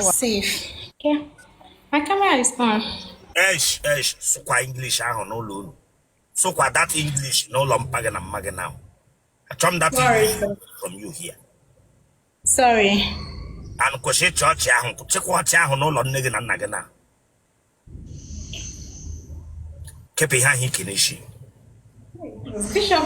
Safe. Okay. My camera is on. Esh esh, sụkwa English ahụ n'ụlọ unu, sụkwa that English n'ụlọ mpa gị na mma gị now. Achọ m that Sorry, English sir. from you here. Sorry. And kwụsị ịchị ọchị ahụ, chịkwa ọchị ahụ n'ụlọ nne gị na nna gị na kepụ ihe ahụ ike n'isi. Bishop.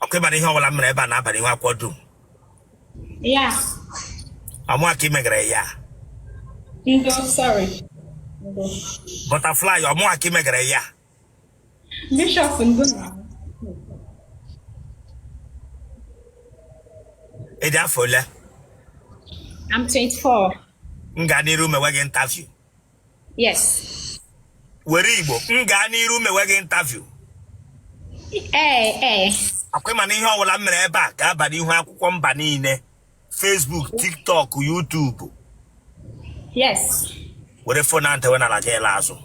Ọkwa ị mara ihe ọbụla m mere ebe a na-aba n'ihu akwụkwọ dum. Yeah. Ọ mụa ka ị megara ya. Ndo, sorry. Ndo. Butterfly, ọ mụa ka ị megara ya. Bishop ndo. Ị dị afọ ole? I'm 24. M gaa n'iru mewe gị interview? Yes. Were Igbo, m gaa n'iru mewe gị interview? Ee, ee. Ọkwa ị ma na ihe ọbụla m mere ebe a ga-aba n'ihu akwụkwọ mba niile, Facebook, TikTok, YouTube. Yes. Were phone ahụ tewe n'ala gị laa azụ.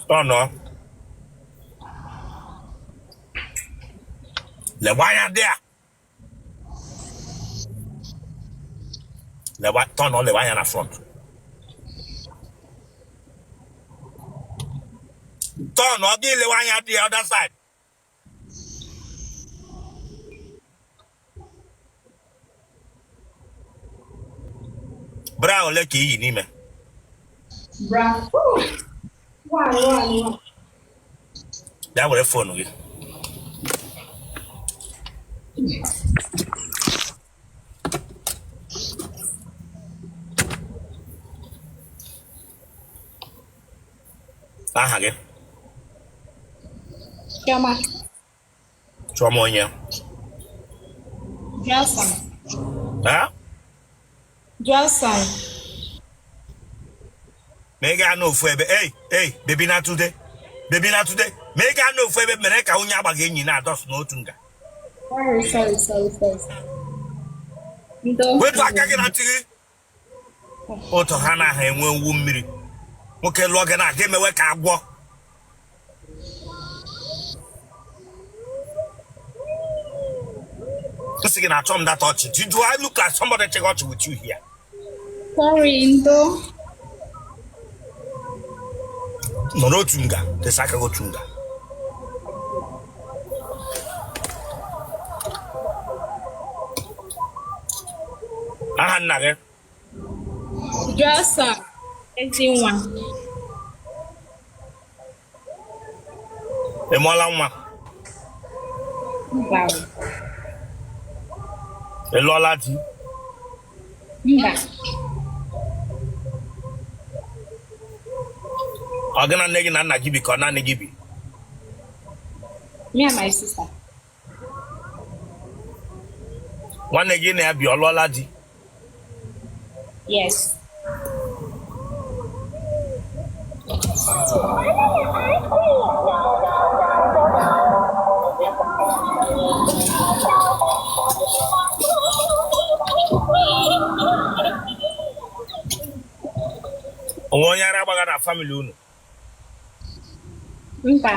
Tọnụ lewe anya dị a lewa tọnụ lewe anya na front tọnụ ọ gị lewe anya the other side. Bra ole ka i yi n'ime? Bra. One, one, one. Bịa were phone gị. Aha gị? Chioma. Chioma onye? Johnson. Ha? Johnson. Ma ị gaa n'ofu ebe, ei ei, baby na today, baby na today, ma ị gaa n'ofu ebe mere ka onye agbaghị enyi na-adọsụ n'otu nga. Sorry, sorry, sorry, sorry. Ndo. Wetu aka gị na ntị gị. Otu ha na-aha enwe nwu mmiri nwoke lụọ gị na-aga emewe ka agwọ. M sị gị na achọ m that ọchị. Do I look like somebody chịga ọchị with you here? Sorry, ndo. Nọrọ otu nga, desa aka gị otu nga. Aha nna gị? Johnson Ezinwa. Ị mụọla nwa? Mba. Ị lụọla di? Mba. Ọ gị na nne gị na nna gị bi ka ọ naanị gị bi? Me and my sister. Nwanne gị na ya bi, ọ lụọla di? Yes. O nwe onye ara gbagha na family unu? Mba.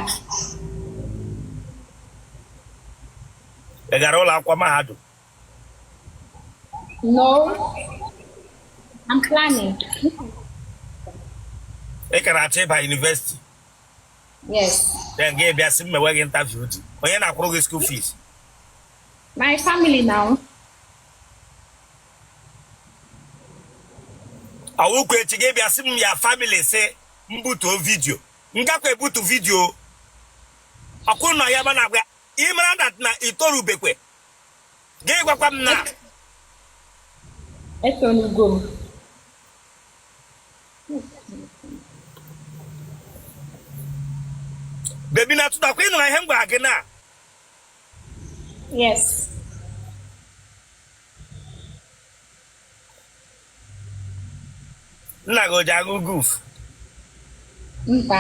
Ị gara ụlọ akwụkwọ mahadum? No. I'm planning. Ị ka na-achọ ịba university? Yes. Then gị bịa sị m mewe gị interview di. Onye na-akwụrụ gị school fees? My family now. Ọwụkwa echi gị bịa sị m ya family sị m butuo video. M gakwa ebutu video. Ọkụ nọ ya ma na-agwa ị mara that na ị torubekwe. Gị gwakwa m na Etonugo m. Baby na tụtakwa ị nụrụ ihe m gwara gị na Yes. Nna gị o ji aṅụ guf? Mba.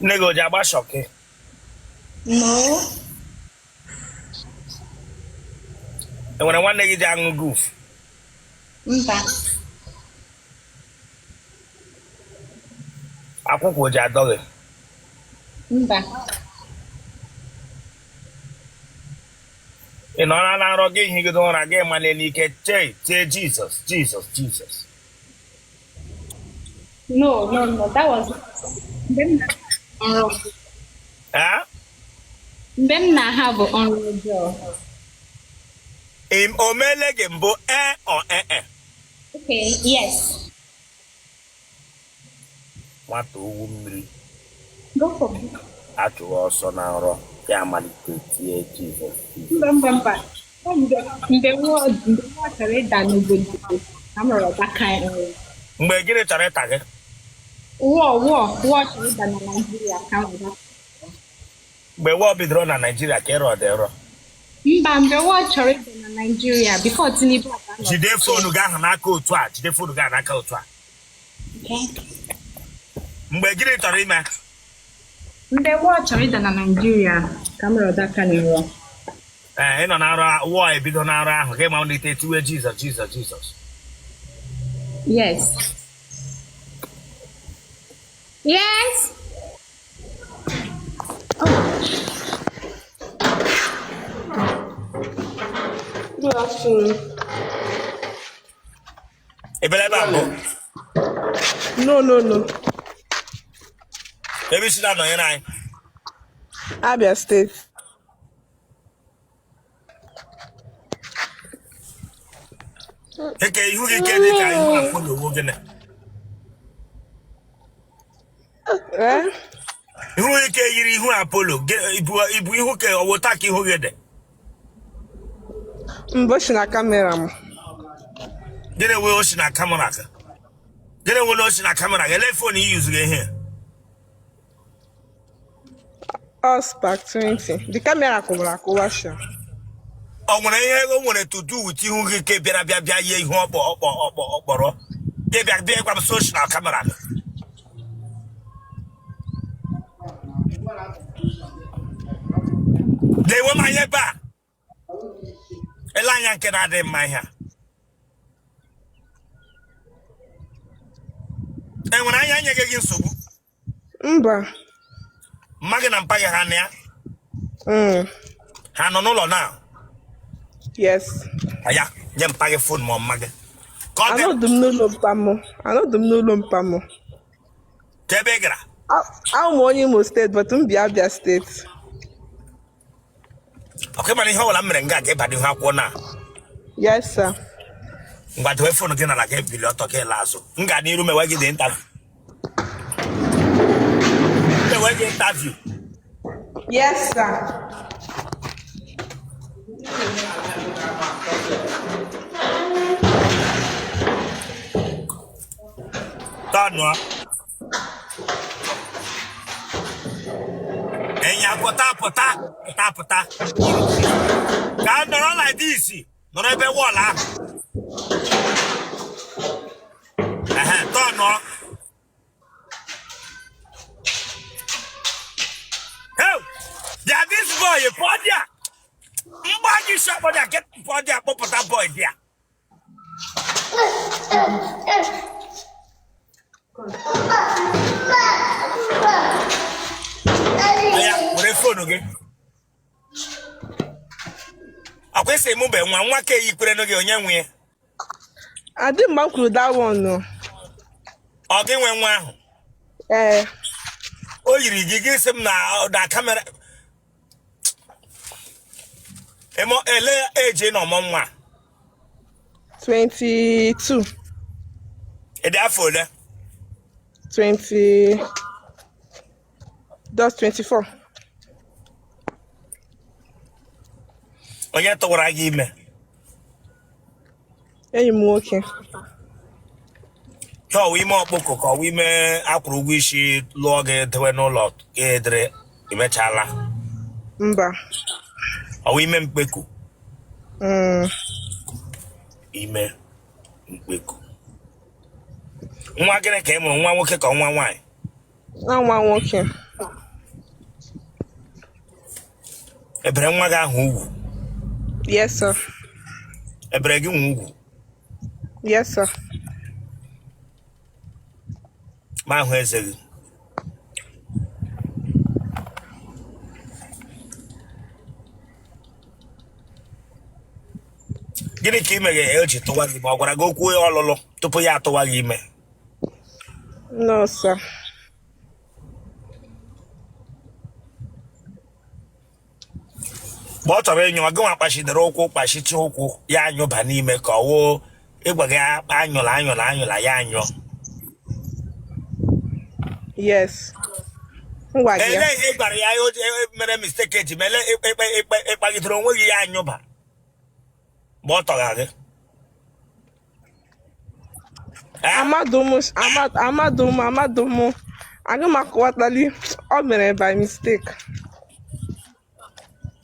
Nne gị o ji agba shọkị? No. Enwere nwanne gị ji aṅụ guf? Mba. Akwụkwụ o ji adọ gị? Mba. Ị nọrọ na nrọ gị higide ụra gị malie n'ike chee tie Jizọs Jizọs Jizọs? No, no, no. That was mgbe m na-nrọ. Eh? Mgbe m na-aha bụ nrọ ọjọọ. O meele gị mbụ ee or ee? Okay, yes. Nwata owu mmiri Go for it. Achụghị ọsọ na nrọ ya amalite tie Jizọs. Mba, mba, mba. Ọ mgbe war chọrọ ịda n'obodo ka m rọrọ that kind nrọ. Mgbe gịnị chọrọ ịta gị? War, war, war chọrọ ịda na Naịjirịa ka m rọrọ. Mgbe war bidoro na Naịjirịa ka ịrọ dị nrọ? Mba, mgbe war chọrọ ịda na Naịjirịa before Tinubu aba n'ọchịchị. Jide phone gị ahụ n'aka otu a, jide phone gị ahụ n'aka otu a. Okay. Mgbe gịnị chọrọ ime? Mgbe war chọrọ ịda na Naịjirịa ka m rọrọ that kind nrọ. Ee, ị nọ na nrọ, war ebido na nrọ ahụ, gị malite tiwe Jizọs Jizọs Jizọs? Yes. Yes. Good afternoon. Ị bịara ebe a mbụ? No, no, no. Ebe i si na-anọnyere anyị? Abia State. Eke ihu gị ke dị ka ihu afọ na owo gịnị? Eh? Ihu gị ke yiri ihu Apollo, ibu ihu ke ọwụta ka ihu gị dị? Mbụ si na camera m. Gịnị wee o si na camera ka? Gịnị wee o si na camera gị? Ele phone i yuzuru ihe? Ọ Spark 20. The camera kụwara akụwa sha. Ọ nwere ihe o nwere to do with ihu gị ke bịara bịa bịa yie ihu ọkpọ ọkpọ ọkpọ ọkpọrọ gị bịa bịa gwa m sị o si na camera gị? Lewe m anya ebe a, ele anya nke na-adịghị mma ihe a. Enwere anya nye gị nsogbu? Mba. Mma gị na mpa gị ha na ya? Mm. Ha nọ n'ụlọ na? Yes. Ya nye mpa gị phone ma ọ mma gị ka ọ dị. Anọdụ m n'ụlọ mpa m. Anọdụ m n'ụlọ mpa m. Ka ebe ị gara? Awụ m onye Imo State, but m bi Abia State. Ọkwa ịmara ihe ọbụla m mere nga ga-ịba n'ihu akwụkwọ na? Yes, sir. Ngwa, dowe phone gị n'ala ka ebili ọtọ ka ịla azụ. M ga n'iru mewe gị dị interview, mewe gị interview. Yes, sir. Tọnụọ enya, pụta pụta pụta pụta ka a nọrọ like this, nọrọ ebe wall ahụ. Ehe, tọnụọ. Hey, bịa, this boy, pụọ dị a mgba gị isi ọkpọ dị a, get pụọ dị a, kpọpụta boy dị a. Ya were phone gị. Ọkwa isi mụbe nwa nwa ka eyikwere gị, onye nwe ya? Adị mgbe m kwuru that one no. Ọ gị nwe nwa ahụ? Ee. O yiri gị, gị sị m na na camera. Emo ele eji na ọmụ nwa? 22. Ị dị afọ ole? 20, just 24. Onye tụwara gị ime? Enyi m nwoke. Ka ọwa ime ọkpụkụ ka ọwa ime akwụrụ ụgwọ isi lụọ gị dewe n'ụlọ gị edere emechala? Mba. Ọwa ime mkpeku? Mm. Ime mkpeku. Nwa gịnị ka ị mụrụ, nwa nwoke ka nwa nwaanyị? Nwa nwoke. Ebere nwa gị ahụ ugwu? Yes, sir. Ebere gị nwe ugwu? Yes, sir. Ma ahụ eze gị. Gịnị ka ị mere o ji tụwa gị ime? Ọ gwara gị okwu ọlụlụ tupu ya atụwa gị ime? No, sir. Mgbe ọ chọrọ ịnyụ, gị nwa kpachidere ụkwụ, kpachichi ụkwụ ya anyụba n'ime, ka ọ wụ ịgwa gị anyụla, anyụla, anyụla, ya anyụọ? Yes. M gwa gị ya. Ele ihe ị gwara ya o ji mere mistake eji mele ịkpagidere onwe gị ya anyụba mgbe ọ tọgha gị? Eh? Amadum, amadum, amadum. Aga m akọwatali. Ọ mere by mistake.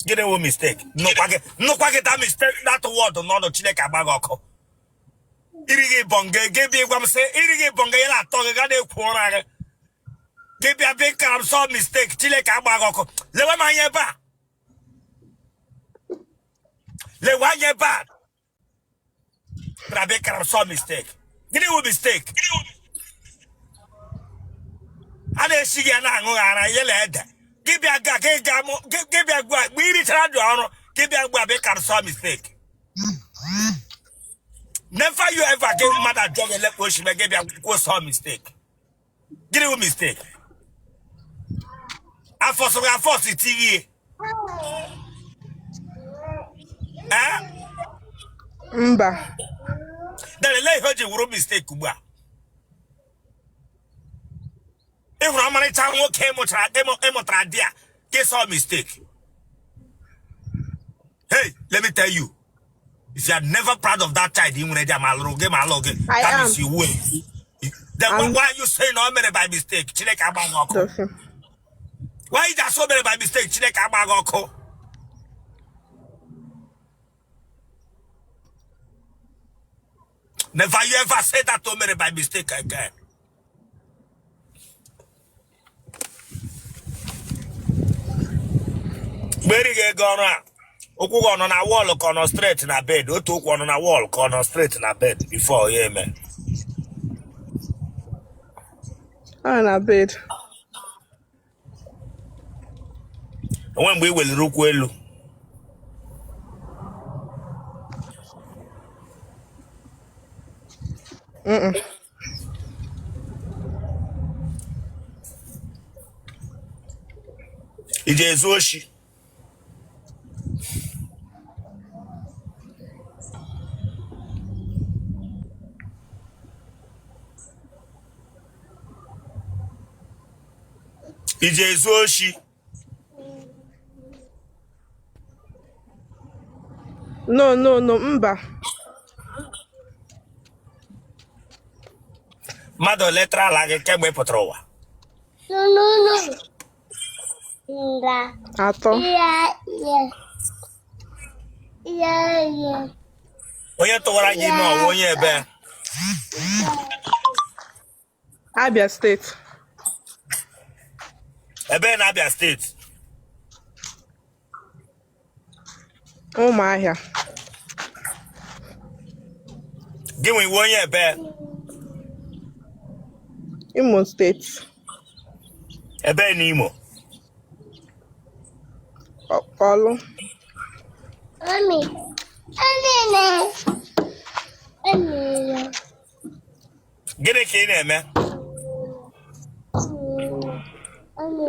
Gịnị wụ mistake? Nnukwa gị, nnukwa gị, that mistake, that word n'ọnụ, Chineke agba gị ọkụ. Iri gị bọnga gị bịa gwa m sị iri gị bọnga ya na-atọ gị ga na-ekwu ụra gị gị bịa bịa kara m sọ mistake. Chineke agba gị ọkụ. Lewe m anya ebe a, lewe anya ebe a. Bịara bịa kara m sọ mistake. Gịnị wụ mistake? A na-esi gị ya na-aṅụ gị ara ihe na ede gị bịa ga gị ga mụ gị bịa gwa mgbe ị richara dị ọrụ gị bịa gwa bịa kara sọ mistake. Never you ever gị mmadụ ajụọ gị elekpa oshime gị bịa kwuo sọ mistake. Gịnị wụ mistake? Afọ sọ gị afọ si tinye. Eh? Mba. Then ele ihe o ji wụrụ mistake ugbu a? Ị hụrụ ọmarịcha nwoke ịmụtara di a ka sọ mistake. Hey, let me tell you, if you are never proud of that child ị nwere di ma alụrụ gị ma alụ gị, I that am. means you will. Then I'm why are you saying o mere by mistake? Chineke agba gị ọkụ. Dọfị. Why you just o mere by mistake? Chineke agba gị ọkụ. Never you ever say that o mere by mistake again. Mgbe erighị ego ọrụ a, ụkwụ gị ọ nọ na wall ka ọ nọ straight na bed? Otu ụkwụ ọ nọ na wall ka ọ nọ straight na bed before ya eme? Ọ nọ na bed. Onwe mgbe ị weliri ụkwụ elu? Mm-mm. Iji ezu oshi? Iji ezu oshi? No, no, no, mba. Mmadụ ole tara ala gị kemgbe ị pụtara ụwa? Atọ. Onye tụwara gị ime ọwụ onye ebe? Abia State. Ebe na Abia State? Ụmụahịa. Gị nwe iwu onye ebe? Imo State. Ebe na Imo? Ọlụ. Mami, Gịnị ka ị na-eme?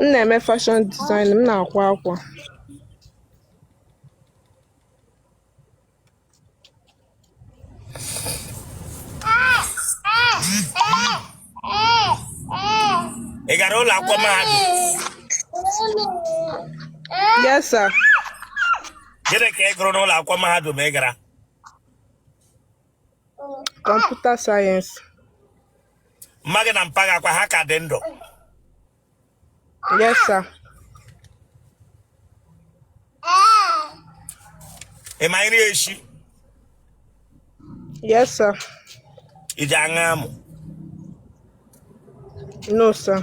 M na-eme fashion design, m na-akwa akwa. Ị gara ụlọ akwụkwọ mahadum? Yes, sir. Gịnị ka ị gụrụ n'ụlọ akwụkwọ mahadum ị gara? Computer science. Mma gị na mpa gị akwa ha ka dị ndụ? Yes, sir. Ị ma nri eshi? Yes, sir. Ị ji aṅụ amụ? No, sir.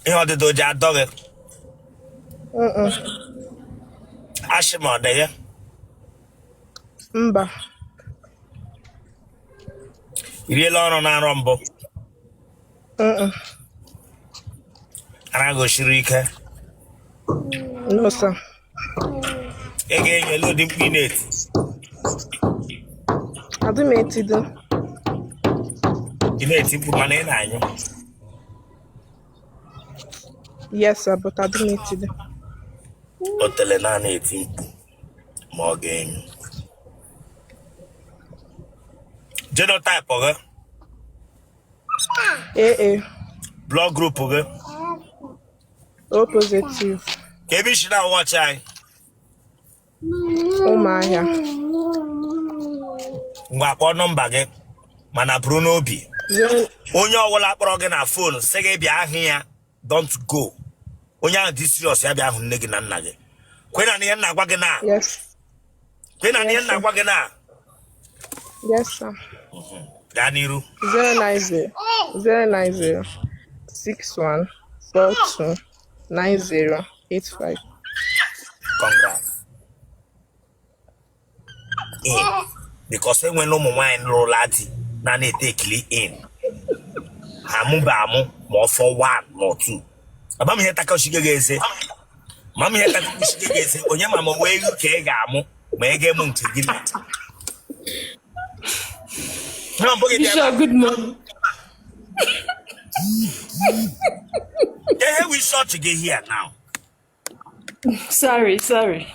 Ihe ọdịdọ ji adọ gị? Mm-mm. Ashị ma ọ dị gị? Mba. I riela ọrụ na nrọ mbụ? Mm-mm. Ara gị o shiri ike? No, sir. Ị ga-enyelu ụdị mkpu ị na-eti? Adị m etido. Ị na-eti mkpu mana ị na-anyụ? Yes, sir, but adị m etido. Otele naanị eti mkpu ma ọ ga-enyu. Genotype gị? AA. Blood group gị? O positive. Ka ebe i si na-awatch anyị? Ụmụahịa. Ngwa, kpọọ nọmba gị, mana buru n'obi, Zero. onye ọbụla kpọrọ gị na phone sị gị bịa hụ ya, don't go. Onye ahụ dị serious, ya bịa hụ nne gị na nna gị. Kwe na ihe m na-agwa gị na Yes. kwe na ihe Yes, m sir. na-agwa gị na Yes, sir. Gaa n'iru. 090 090 61 42 90 85. Congrats in, because enwela ụmụ nwaanyị lụrụla di na na-etekili in amụba amụ ma ọ fọ 1 ma ọ 2. Ama m ihe takọchige gị eze, ma m ihe takọchige gị eze. Onye ma ma wee ka ị ga-amụ ma ị ga-emu nke gị na na mbụ gị bịa. Bishop, good morning. Ihe we short gị here now. Sorry, sorry.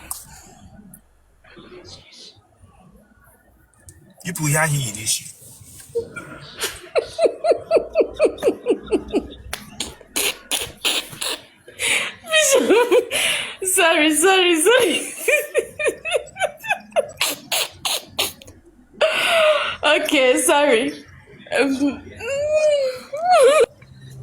Yipụ ihe ahụ yiri isi. Bishop, sorry, sorry, sorry. Okay, sorry.